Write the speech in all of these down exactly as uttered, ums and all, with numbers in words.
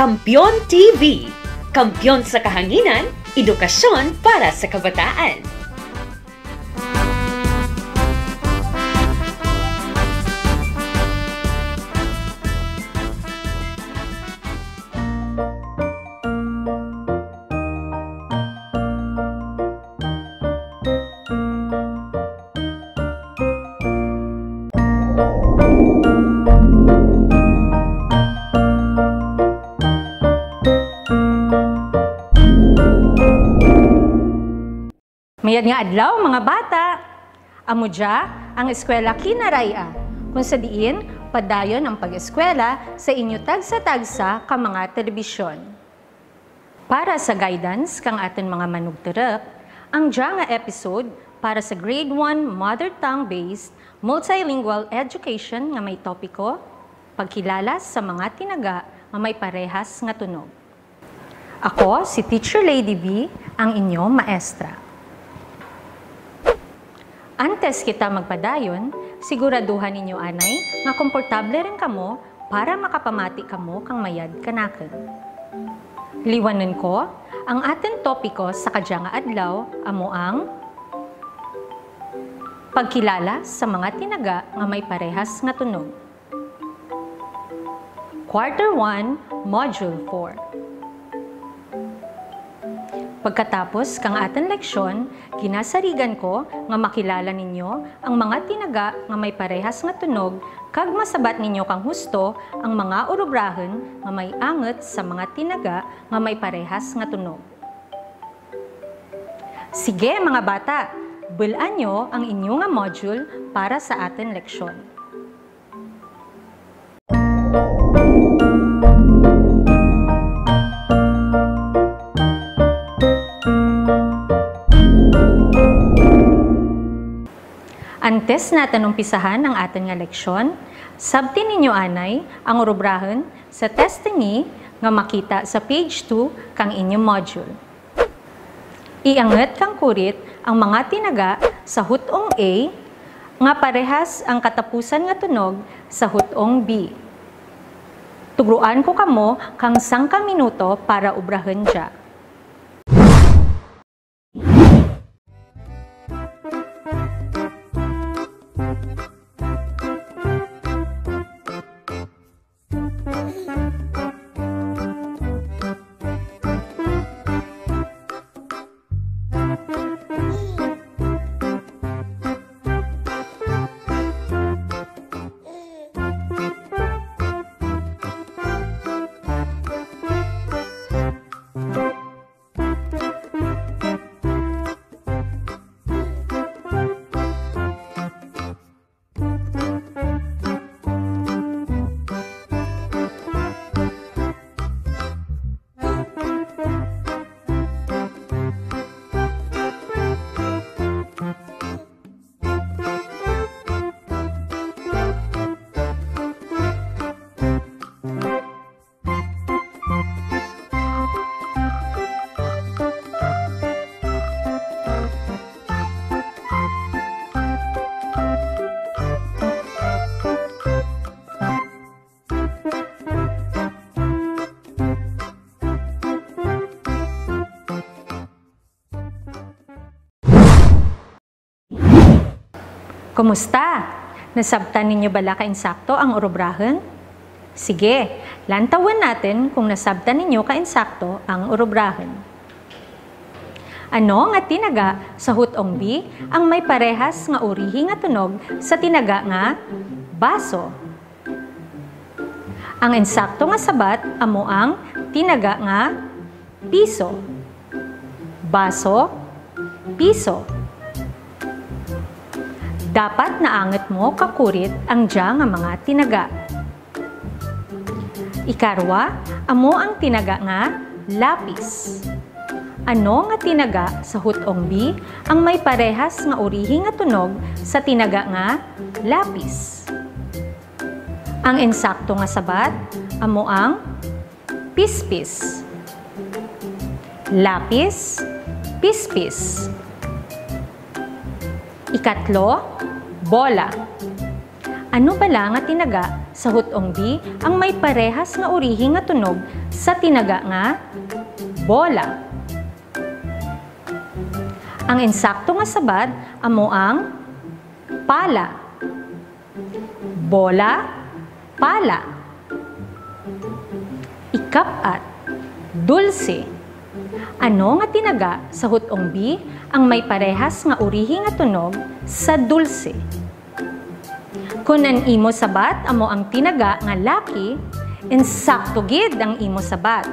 Kampeon T V, kampeon sa kahanginan, edukasyon para sa kabataan. Mayad nga adlaw, mga bata! Amo dya ang Eskwela Kinaray-a, kung sa diin padayon ang pag-eskwela sa inyo tagsa-tagsa ka mga telebisyon. Para sa guidance kang atun mga manugturuk, ang dya nga episode para sa Grade one Mother Tongue-Based Multilingual Education nga may topiko, Pagkilala sa mga Tinaga nga may Parehas nga Tunog. Ako si Teacher Lady V, ang inyo maestra. Antes kita magpadayon, siguraduha ninyo anay nga komportable run kamo para makapamati kamo kang mayad kanakun. Liwanun ko, ang atun topiko sa kadya nga adlaw amo ang pagkilala sa mga tinaga nga may parehas nga tunog. Quarter one, Module four. Pagkatapos kang atun leksyon, ginasarigan ko nga makilala ninyo ang mga tinaga nga may parehas nga tunog kag masabat ninyo kang husto ang mga urubrahun nga may angut sa mga tinaga nga may parehas nga tunog. Sige, mga bata, bul-an nyo ang inyo nga module para sa atun leksyon. Antes natun umpisahan ang atun nga leksyon, sabti ninyo anay ang urubrahun sa testingi nga makita sa page two kang inyo module. Iangut kang kurit ang mga tinaga sa hut-ong A nga parehas ang katapusan nga tunog sa hut-ong B. Tugroan ko kamo kang sangka minuto para ubrahun dya. Kumusta? Nasabtan ninyo bala ka insakto ang urubrahun? Sige, lantawun natun kung nasabtan ninyo ka insakto ang urubrahun. Ano nga tinaga sa hut-ong B ang may parehas nga urihi nga tunog sa tinaga nga baso? Ang insakto nga sabat amo ang tinaga nga piso. Baso, piso. Dapat naangut mo ka kurit ang dya nga mga tinaga. Ikarwa, amo ang tinaga nga lapis. Ano nga tinaga sa hut-ong B ang may parehas nga urihi nga tunog sa tinaga nga lapis? Ang insakto nga sabat amo ang pispis. Lapis, pispis. Ikatlo, bola. Ano bala nga tinaga Sa hut-ong B ang may parehas nga urihi nga tunog sa tinaga nga bola. Ang insakto nga sabat amo ang pala. Bola, pala. Ikap-at, dulse. Ano nga tinaga sa hut-ong B ang may parehas nga urihi nga tunog sa dulse? Kon ang imo sabat amo ang tinaga nga laki, insakto gid ang imo sabat.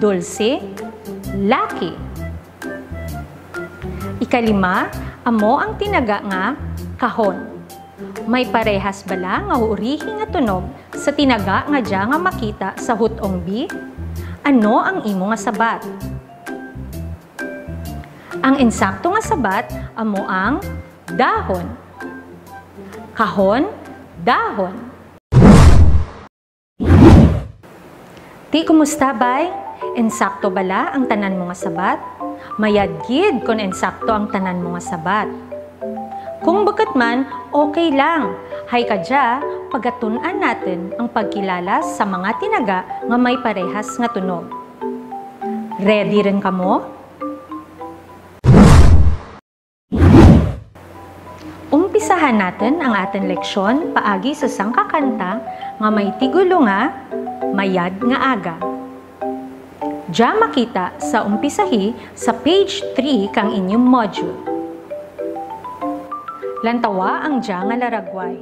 Dulse, laki. Ikalima, amo ang tinaga nga kahon. May parehas bala nga urihi nga tunog sa tinaga nga dya nga makita sa hut-ong B? Ano ang imo nga sabat? Ang insakto nga sabat amo ang dahon. Kahon, dahon. Ti, kumusta, bay? Insakto bala ang tanan mo nga sabat? Mayad gid kon insakto ang tanan mo nga sabat. Kon bukut man, okay lang. Hay kadya, pagatun-an natun ang pagkilala sa mga tinaga nga may parehas nga tunog. Ready run kamo? Umpisahan natun ang atun leksyon paagi sa sangka kanta nga may titulo nga Mayad nga Aga. Dya makita sa umpisahi sa page three kang inyo module. Lantawa ang dya nga laragway.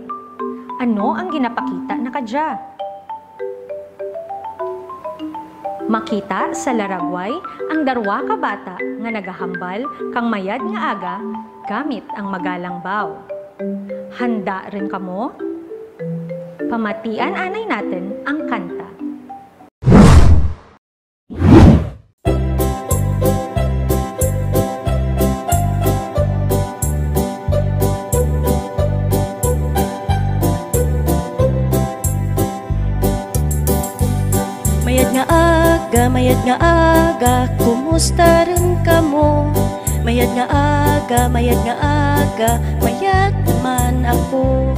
Ano ang ginapakita na kadya? Makita sa laragway ang darwa ka bata nga nagahambal kang mayad nga aga gamit ang magalang baw. Handa run kamo? Pamatian anay natun ang kanta. Mayad nga aga, mayad nga aga, kumusta run kamo? Mayad nga aga, mayad nga aga, mayad man ako.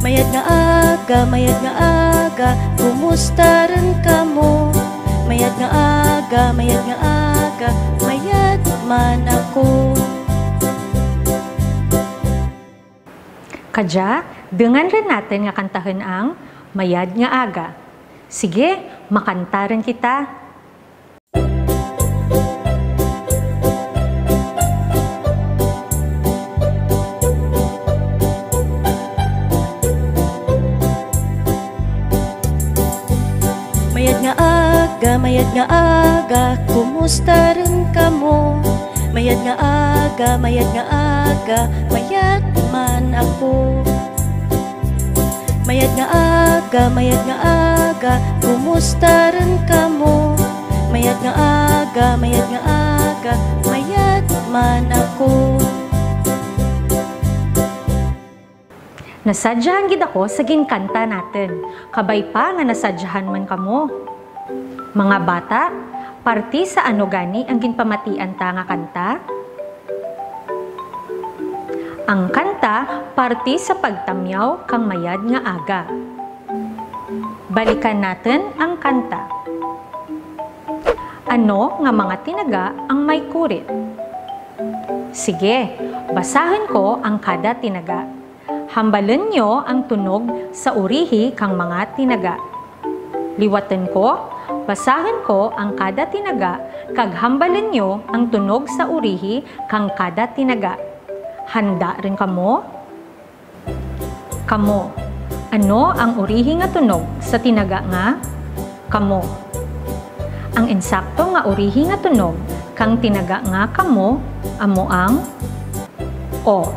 Mayad nga aga, mayad nga aga, kumusta run kamo? Mayad nga aga, mayad nga aga, mayad man ako. Kadya, dungan run natun nga kantahun ang Mayad nga Aga. Sige, makanta run kita. Mayad nga aga, mayad nga aga, kumusta run kamo? Mayad nga aga, mayad nga aga, mayad man ako. Mayad nga aga, mayad nga aga, kumusta run kamo? Mayad nga aga, mayad nga aga, mayad man ako. Nasadyahan gid ako sa ginkanta natun. Kabay pa nga nasadyahan man kamo. Mga bata, parti sa ano gani ang ginpamatian ta nga kanta? Ang kanta, parti sa pagtamyaw kang mayad nga aga. Balikan natun ang kanta. Ano nga mga tinaga ang may kurit? Sige, basahun ko ang kada tinaga. Hambalun nyo ang tunog sa urihi kang mga tinaga. Liwatun ko, basahun ko ang kada tinaga, kag hambalun nyo ang tunog sa urihi kang kada tinaga. Handa run kamo? Kamo. Ano ang urihi nga tunog sa tinaga nga kamo? Ang insakto nga urihi nga tunog kang tinaga nga kamo amo ang o.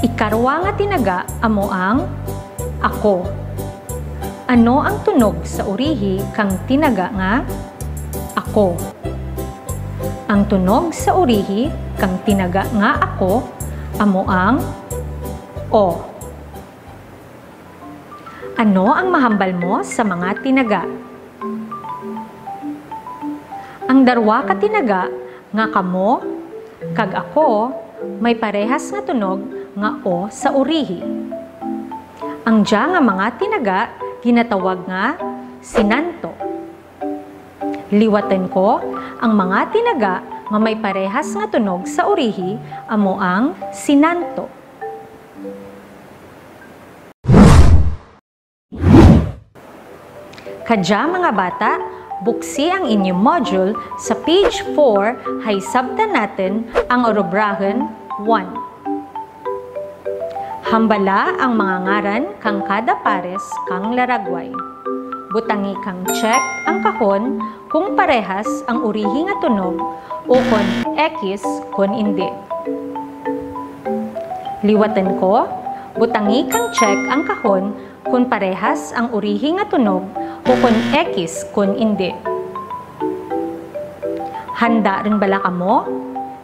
Ikarwa nga tinaga amo ang ako. Ano ang tunog sa urihi kang tinaga nga ako? Ang tunog sa urihi kang tinaga nga ako amo ang o. Ano ang mahambal mo sa mga tinaga? Ang darwa ka tinaga nga kamo kag ako May parehas nga tunog nga o sa urihi. Ang dya nga mga tinaga ginatawag nga sinanto. Liwatun ko, ang mga tinaga nga may parehas nga tunog sa urihi amo ang sinanto. Kadya, mga bata, buksi ang inyo module sa page four, hay sabtan natun ang urubrahun one. Hambala ang mga ngaran kang kada pares kang laragway. Butangi kang check ang kahon kon parehas ang urihi nga tunog ukon ekis kon indi. Liwatun ko, butangi kang check ang kahon kon parehas ang urihi nga tunog ukon ekis kon indi. Handa run bala kamo?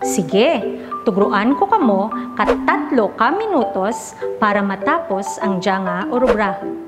Sige, tugroan ko kamo ka tatlo ka minutos para matapos ang dya nga urubrahun.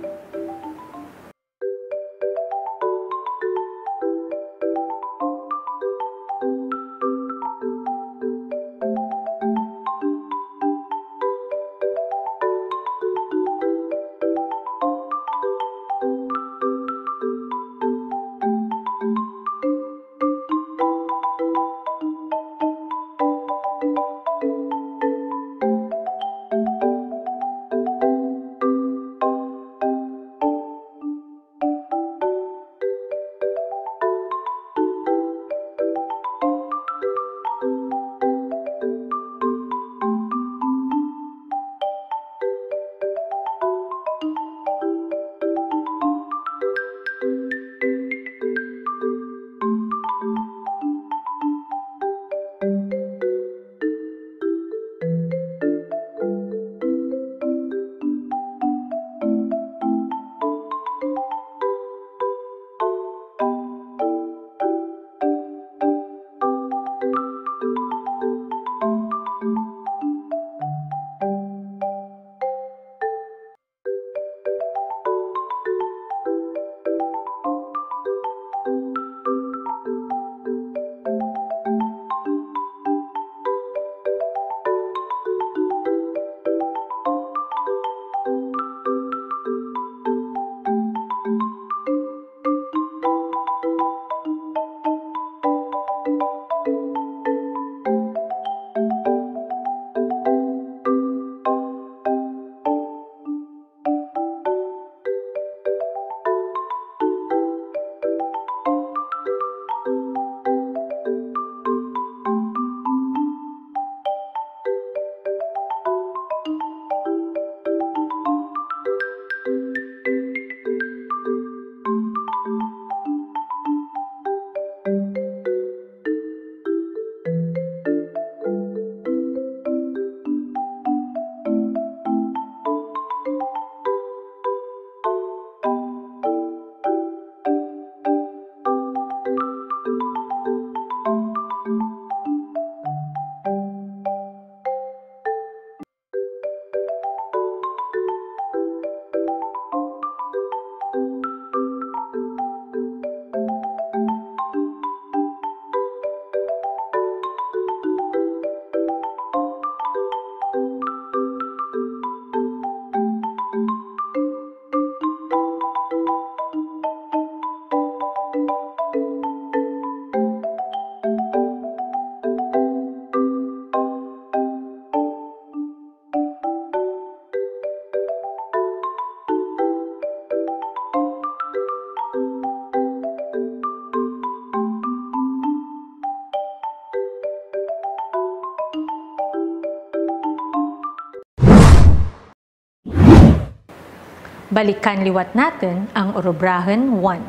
Balikan liwat natun ang urubrahun one.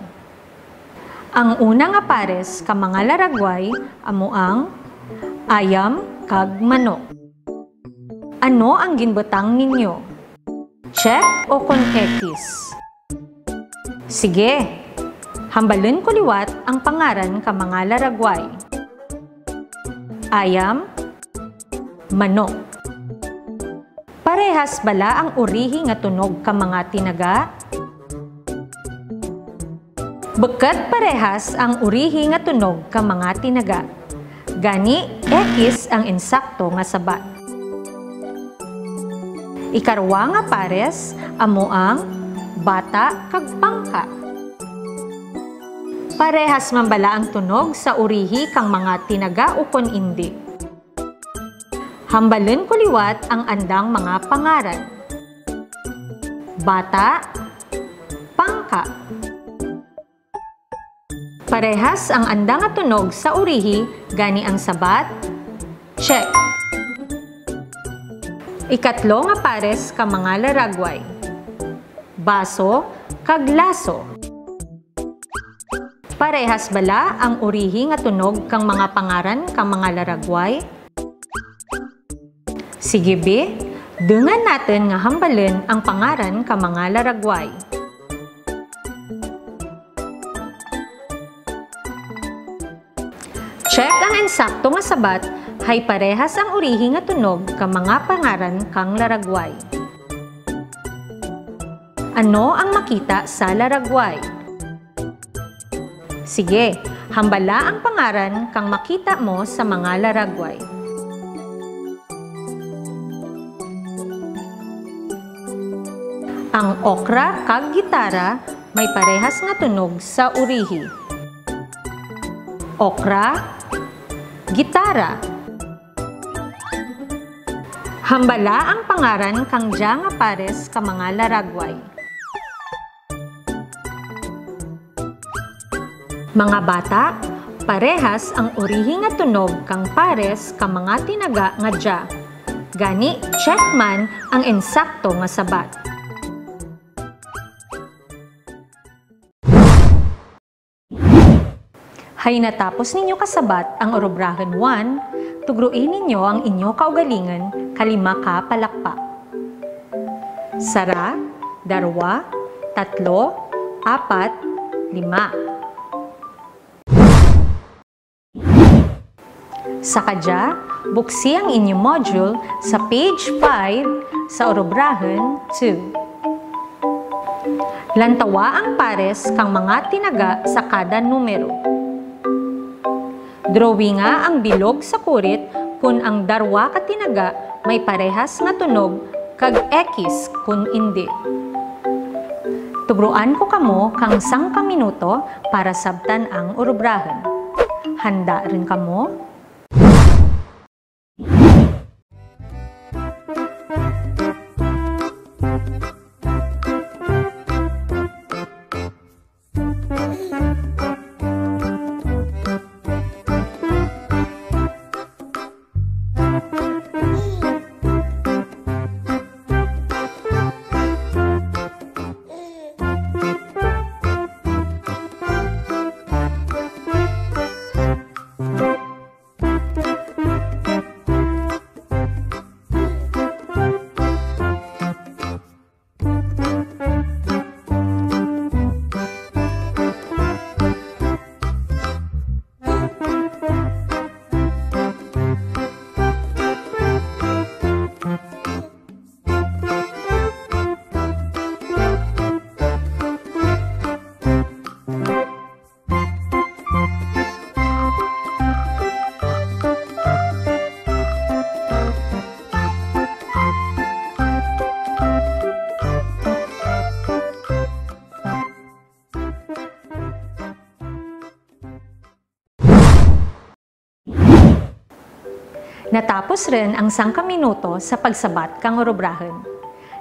Ang una nga pares ka mga laragway amo ang ayam kag manok. Ano ang ginbutang ninyo? Check ukon ekis? Sige, hambalun ko liwat ang pangaran ka mga laragway. Ayam, manok. Parehas bala ang urihi nga tunog ka mga tinaga? Bukut parehas ang urihi nga tunog ka mga tinaga. Gani, ekis ang insakto nga sabat. Ikarwa nga pares, amo ang bata kag pangka. Parehas man bala ang tunog sa urihi kang mga tinaga ukon indi? Hambalun ko liwat ang andang mga pangaran. Bata, pangka. Parehas ang anda nga tunog sa urihi, gani ang sabat, check. Ikatlo nga pares ka mga laragway. Baso kag laso. Parehas bala ang urihi nga tunog kang mga pangaran kang mga laragway? Sige bi, dungan natun nga hambalun ang pangaran ka mga laragway. Check ang insakto nga sabat, hay parehas ang urihi nga tunog ka mga pangaran kang laragway. Ano ang makita sa laragway? Sige, hambala ang pangaran kang makita mo sa mga laragway. Ang okra kag gitara may parehas nga tunog sa urihi. Okra, gitara. Hambala ang pangaran kang dya nga pares ka mga laragway. Mga bata, parehas ang urihi nga tunog kang pares ka mga tinaga nga dya. Gani, check man ang insakto nga sabat. Hay natapos ninyo kasabat ang urubrahun one, tugroi ninyo ang inyo kaugalingun ka lima ka palakpak. Sara, darwa, tatlo, apat, lima. Sa kadya, buksi ang inyo module sa page five sa urubrahun two. Lantawa ang pares kang mga tinaga sa kada numero. Drawinga ang bilog sa kurit kon ang darwa ka tinaga may parehas nga tunog kag ekis kon indi. Tugroan ko kamo kang sangka minuto para sabtan ang urubrahun. Handa run kamo? Natapos run ang sangka minuto sa pagsabat kang urubrahun.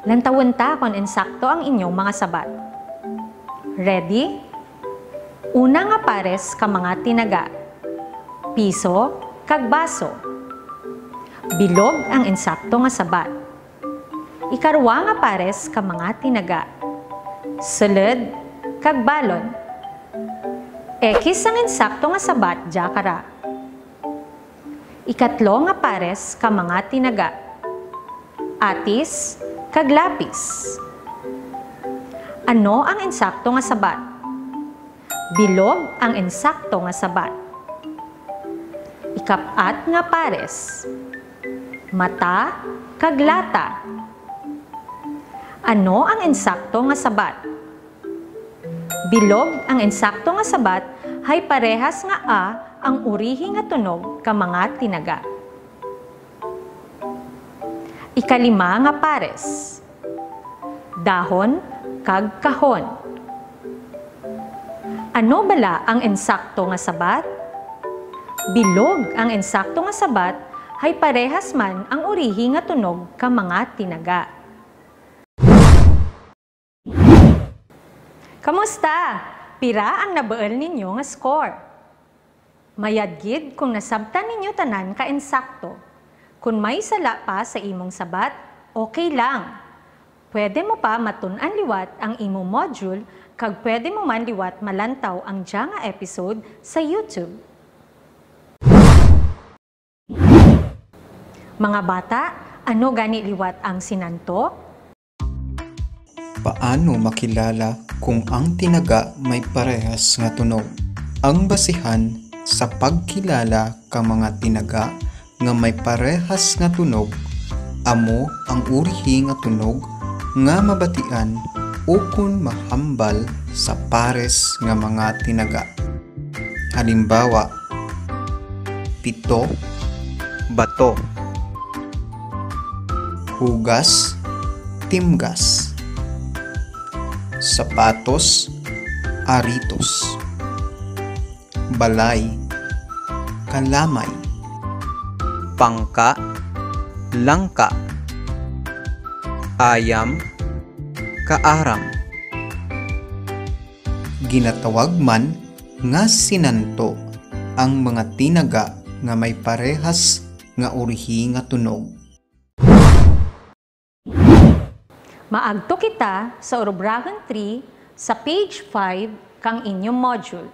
Lantawun ta kon insakto ang inyong mga sabat. Ready? Una nga pares ka mga tinaga. Piso kag baso. Bilog ang insakto nga sabat. Ikarwa nga pares ka mga tinaga. Sulud kag balon. Ekis ang insakto nga sabat dya kara. Ikatlo nga pares ka mga tinaga. Atis kag lapis. Ano ang insakto nga sabat? Bilog ang insakto nga sabat. Ikap-at nga pares. Mata kag lata. Ano ang insakto nga sabat? Bilog ang insakto nga sabat, hay parehas nga a ang urihi nga tunog ka mga tinaga. Ikalima nga pares. Dahon kag kahon. Ano bala ang insakto nga sabat? Bilog ang insakto nga sabat, hay parehas man ang urihi nga tunog ka mga tinaga. Kamusta? Pira ang nabuul ninyo nga score? Mayad gid kon nasabtan ninyo tanan ka insakto. Kon may sala pa sa imong sabat, okay lang. Pwede mo pa matun-an liwat ang imo module, kag pwede mo man liwat malantaw ang dya nga episode sa YouTube. Mga bata, ano gani liwat ang sinanto? Paano makilala kung ang tinaga may parehas nga tunog? Ang basihan sa pagkilala ka mga tinaga nga may parehas nga tunog, amo ang urihi nga tunog nga mabatian ukon mahambal sa pares nga mga tinaga. Halimbawa, pito, bato. Hugas, timgas. Sapatos, aritos. Balay, kalamay. Pangka, langka. Ayam, kaaram. Ginatawag man nga sinanto ang mga tinaga nga may parehas nga urihi nga tunog. Maagto kita sa urubrahun three sa page five kang inyo module.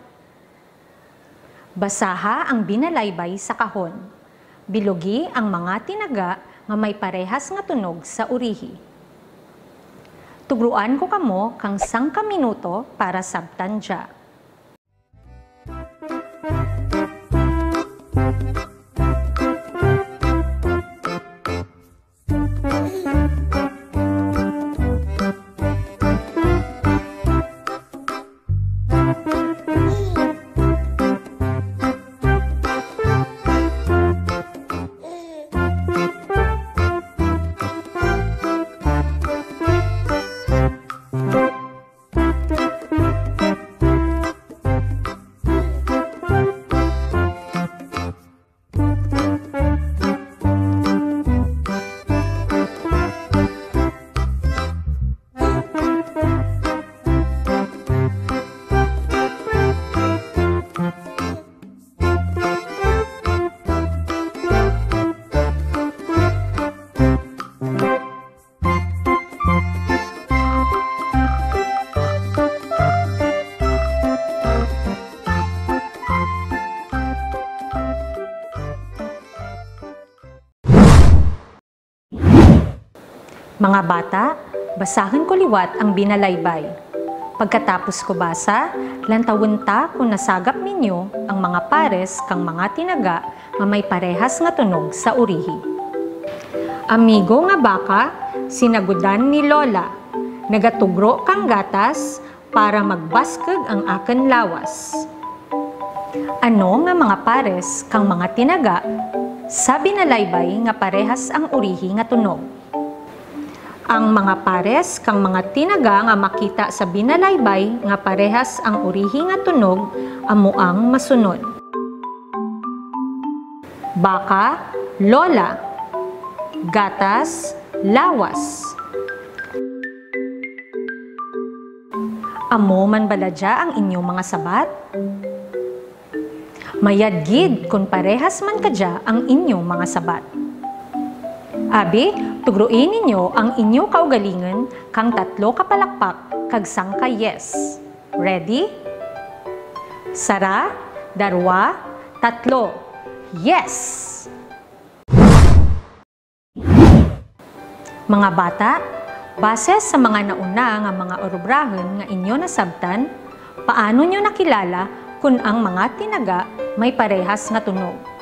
Basaha ang binalaybay sa kahon. Bilugi ang mga tinaga nga may parehas nga tunog sa urihi. Tugroan ko kamo kang sangka minuto para sabtan dya. Mga bata, basahun ko liwat ang binalaybay. Pagkatapos ko basa, lantawun ta kon nasagap ninyo ang mga pares kang mga tinaga nga may parehas nga tunog sa urihi. Amigo nga baka, sinagudan ni Lola. Nagatugro kang gatas para magbaskug ang akun lawas. Ano nga mga pares kang mga tinaga sa binalaybay nga parehas ang urihi nga tunog? Ang mga pares kang mga tinaga nga makita sa binalaybay nga parehas ang urihi nga tunog amo ang masunod. Baka, lola. Gatas, lawas. Amo man bala dya ang inyo mga sabat? Mayad gid kon parehas man kadya ang inyo mga sabat. Abi, tugroi ninyo ang inyo kaugalingun kang tatlo ka palakpak kag sangka yes. Ready? Sara, darwa, tatlo. Yes! Mga bata, base sa mga nauna nga mga urubrahun nga inyo nasabtan, paano nyo nakilala kon ang mga tinaga may parehas nga tunog?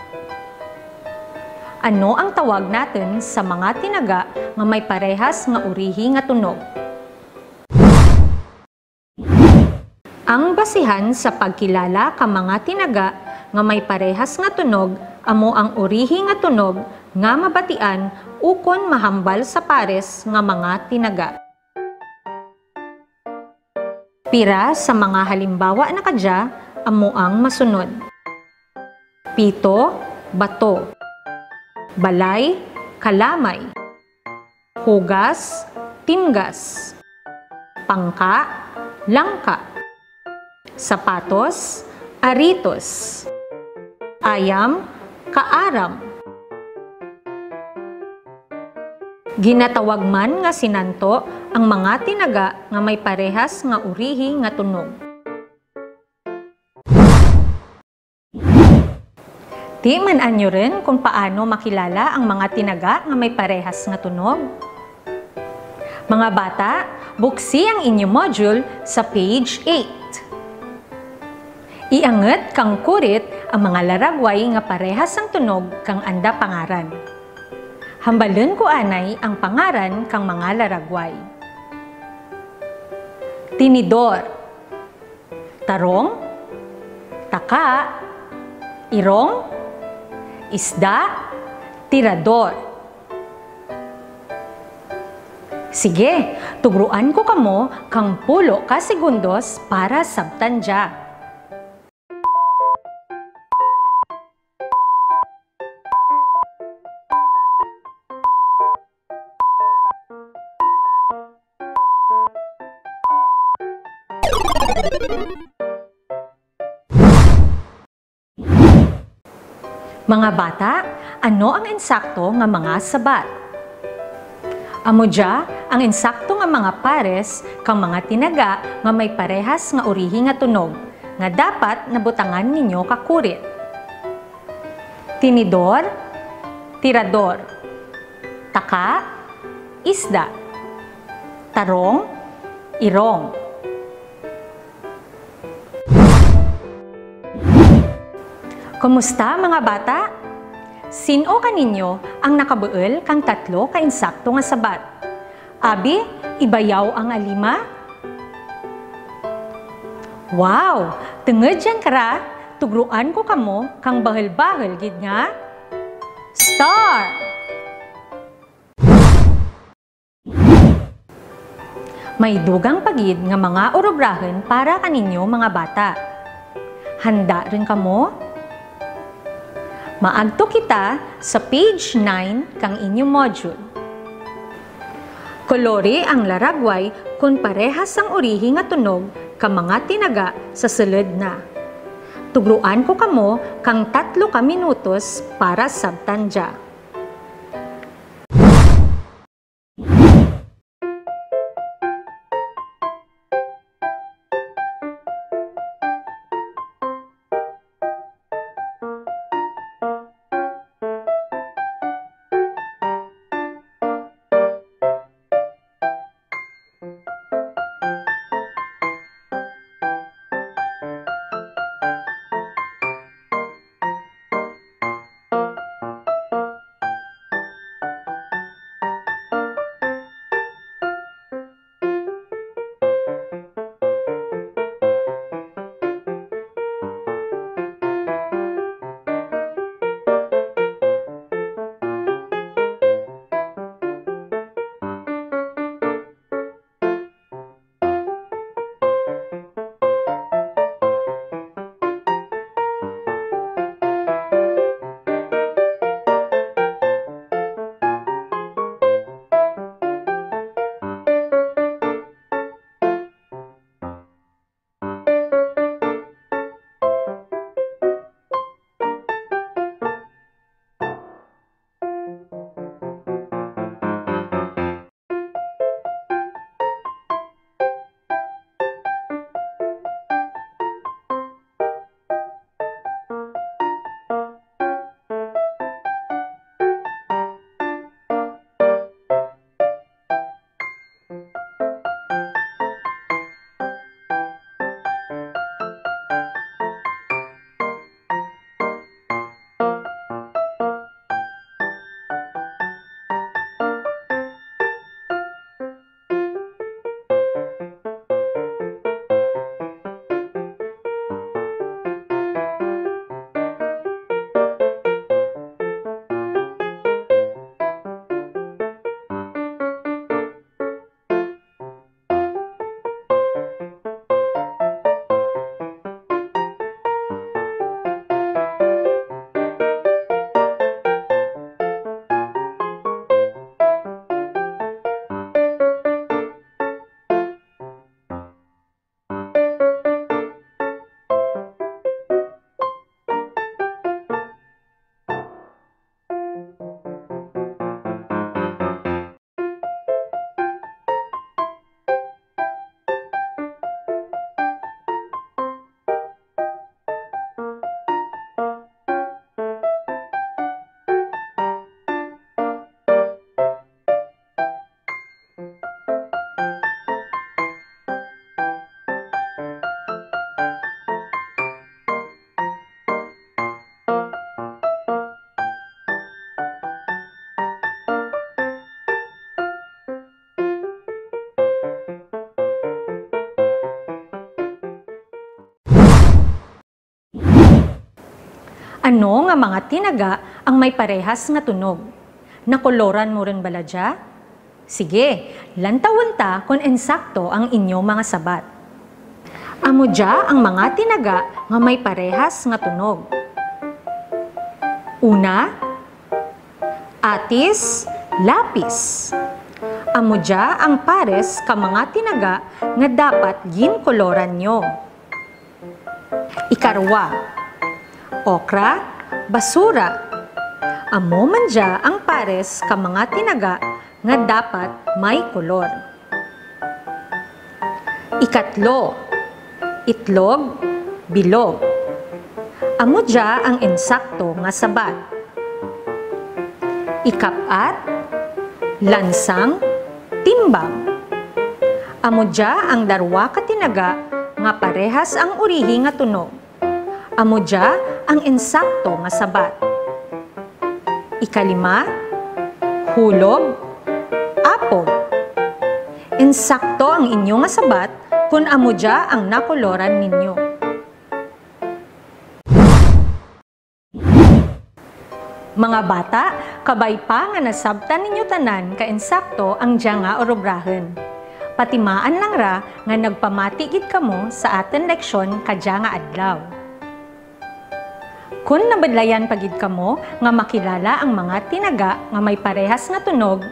Ano ang tawag natun sa mga tinaga nga may parehas nga urihi nga tunog? Ang basihan sa pagkilala ka mga tinaga nga may parehas nga tunog amo ang urihi nga tunog nga mabatian ukon mahambal sa pares nga mga tinaga. Pira sa mga halimbawa na kadya amo ang masunod. Pito, bato. Balay, kalamay. Hugas, timgas. Pangka, langka. Sapatos, aritos. Ayam, kaaram. Ginatawag man nga sinanto ang mga tinaga nga may parehas nga urihi nga tunog. Ti man-an nyo run kon paano makilala ang mga tinaga nga may parehas nga tunog? Mga bata, buksi ang inyo module sa page eight. Iangut kang kurit ang mga laragway nga parehas ang tunog kang anda pangaran. Hambalun ko anay ang pangaran kang mga laragway. Tinidor. Tarong, taka, irong, isda, tirador. Sige, tugroan ko kamo kang pulo ka segundos para sabtan dya. Mga bata, ano ang insakto nga mga sabat? Amo dya ang insakto nga mga pares kang mga tinaga nga may parehas nga urihi nga tunog, nga dapat nabutangan ninyo ka kurit. Tinidor, tirador. Taka, isda. Tarong, irong. Kumusta, mga bata? Sin-o kaninyo ang nakabuul kang tatlo ka insakto nga sabat? Abi, ibayaw ang alima? Wow! Tungud dyan kara, tugroan ko kamo kang bahul-bahul gid nga star! May dugang pa gid nga mga urubrahun para kaninyo, mga bata. Handa run kamo? Maagto kita sa page nine kang inyo module. Kolori ang laragway kon parehas ang urihi nga tunog kang mga tinaga sa sulud na. Tugroan ko kamo kang tatlo ka minutos para sabtan dya. nga mga tinaga ang may parehas nga tunog? Nakoloran mo run bala dya? Sige, lantawun ta kon insakto ang inyo mga sabat. Amo dya ang mga tinaga nga may parehas nga tunog. Una, atis, lapis. Amo dya ang pares ka mga tinaga nga dapat ginkoloran nyo. Ikarwa, okra, basura. Amo man dya ang pares ka mga tinaga nga dapat may kolor. Ikatlo, itlog, bilog. Amo dya ang insakto nga sabat. Ikap-at, lansang, timbang. Amo dya ang darwa ka tinaga nga parehas ang urihi nga tunog. Amo dya ang insakto nga sabat. Ikalima, hulog, apog. Insakto ang inyo nga sabat kon amo dya ang nakoloran ninyo. Mga bata, kabay pa nga nasabtan ninyo tanan ka insakto ang dya nga urubrahun. Patimaan lang ra nga nagpamati gid kamo sa atun leksyon kadya nga adlaw. Kon nabudlayan pa gid kamo nga makilala ang mga tinaga nga may parehas nga tunog,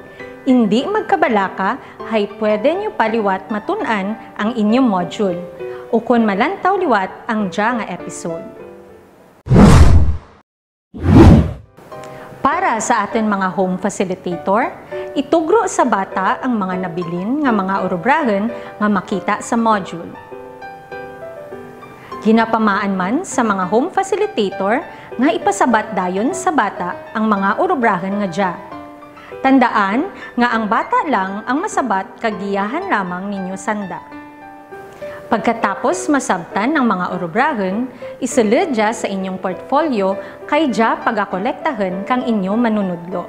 indi magkabalaka, hay pwede nyo pa liwat matun-an ang inyo module, ukon malantaw liwat ang dya nga episode. Para sa atun mga home facilitator, itugro sa bata ang mga nabilin nga mga urubrahun nga makita sa module. Ginapamaan man sa mga home facilitator nga ipasabat dayon sa bata ang mga urubrahun nga dya. Tandaan nga ang bata lang ang masabat kag giyahan lamang ninyo sanda. Pagkatapos masabtan ang mga urubrahun, isulud dya sa inyong portfolio kay dya pagakolektahun kang inyo manunudlo.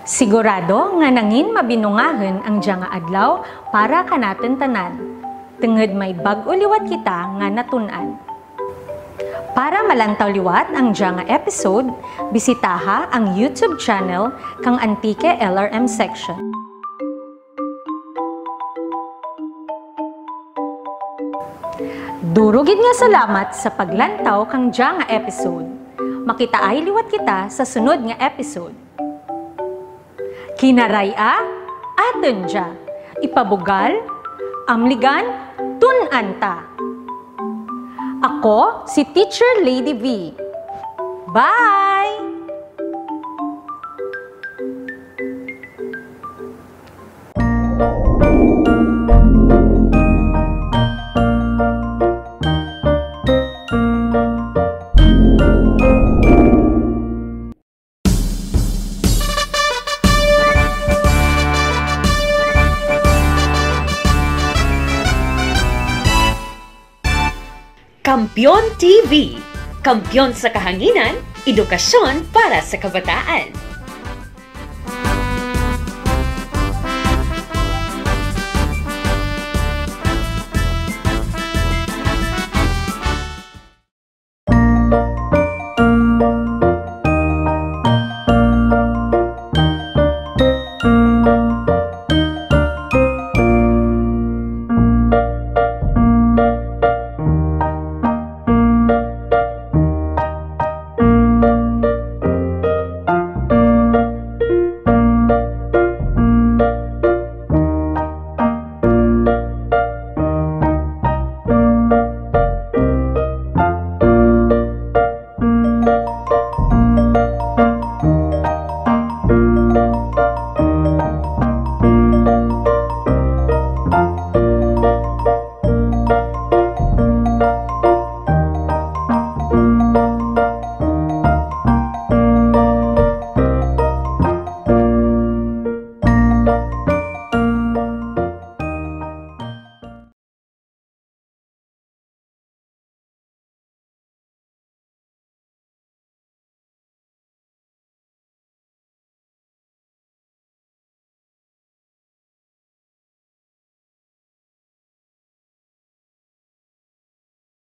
Sigurado nga nangin mabinungahun ang dya nga adlaw para kanatun tanan, tungud may bag-o liwat kita nga natun-an. Para malantaw liwat ang dya nga episode, bisitaha ang YouTube channel kang Antique L R M Section. Duro gid nga salamat sa paglantaw kang dya nga episode. Makitaay liwat kita sa sunod nga episode. Kinaray-a, atun dya. Ipabugal, amligan, tun-an ta. Ako si Teacher Lady V. Bye! Kampeon T V, kampeon sa kahanginan, edukasyon para sa kabataan.